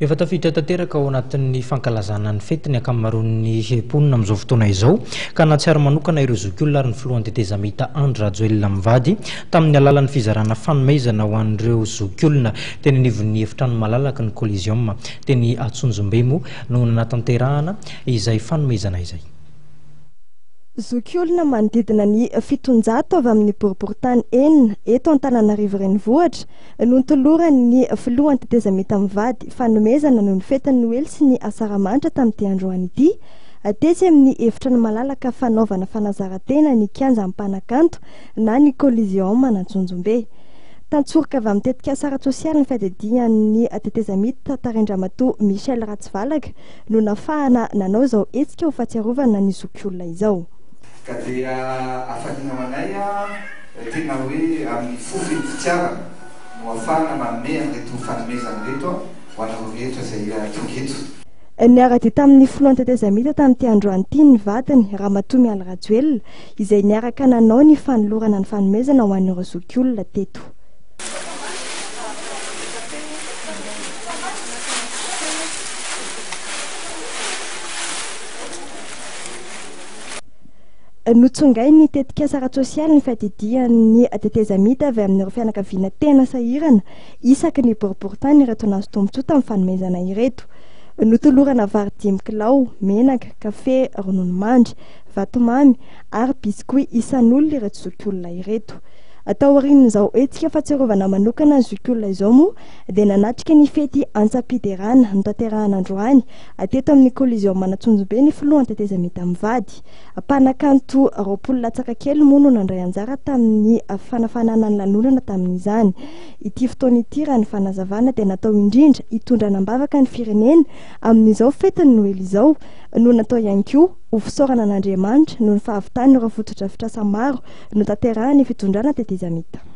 Efa tafiditra tanteraka ao anatin'ny fankalazana ny fety ny ankamaroan'ny mponina amin'izao fotoana izao, ka nahatsiaro manokana ireo zokiolona ary ny filohan'ny tetezamita Andry Rajoelina mivady tamin'ny alalan'ny fizarana fanomezana ho an'ireo zokiolona teny anivon'ny efitrano malalaky ny Coliseum teny Antsonjombe moa no nanatanterahana izay fanomezana izay. Zokiolona manodidina ny 700 avy amin'ny boriborintany enina eto Antananarivo Renivohitra no notoloran'ny filohan'ny tetezamita mivady fanomezana noho ny fetin'ny Noely sy ny Asaramanitra tamin'ity androany ity tetsy amin'ny efitrano malalaka fanaovana fanazaran-tena ny kianjan'ny mpanakanto na ny Coliseum an'Antsonjombe. Tantsoroka avy amin'ny tetikasa ara-tsosialy ny fiadidian'ny tetezamita tarihin-dRamatoa Michel Ratsivalaka no nafahana nanao izao hetsika ho fahatsiarovana ny zokiolona izao. Ka dia hafaliana ho anay tena hoe amin'ny fo feno fitiavana no afahana manome an'ireto fanomezana ireto ho anareo rehetra izay tonga eto. Niara-dia tamin'ny filohan'ny tetezamita tamin'ity androany ity ny vadiny, Ramatoa Mialy Rajoelina, izay niaraka nanao ny fanolorana ny fanomezana ho an'ireo zokiolona teto. Notsongain'ny tetikasa ara-tsosialy ny fiadidian'ny tetezamita avy amin'ireo fianakaviana tena sahirana isaky ny boriborintany ireto nahazo tombontsoa tamin'ny fanomezana ireto. Notolorana vary dimy kilao, menaka, kafe, ronono mandry, vatomamy ary biscuit isan'olona ireto zokiolona ireto. Taorian'izao hetsika fahatsiarovana manokana ny zokiolona izao moa dia nanatrika ny fety antsam-piderana notanterahana androany teto amin'ny Coliseum Antsonjombe ny filohan'ny tetezamita mivady. Mpanakanto 20 latsaka kely moa no nandray anjara tamin'ny fanafanana ny lanonana tamin'izany. Ity fotoana ity raha ny fanazavana dia natao indrindra hitondrana am-bavaka ny firenena amin'izao fetin'ny Noely izao no natao ihany koa ho fisaorana an'Andriamanitra noho ny fahavitan'ireo fotodrafitrasa maro notanterahan'ny fitondrana tetezamita.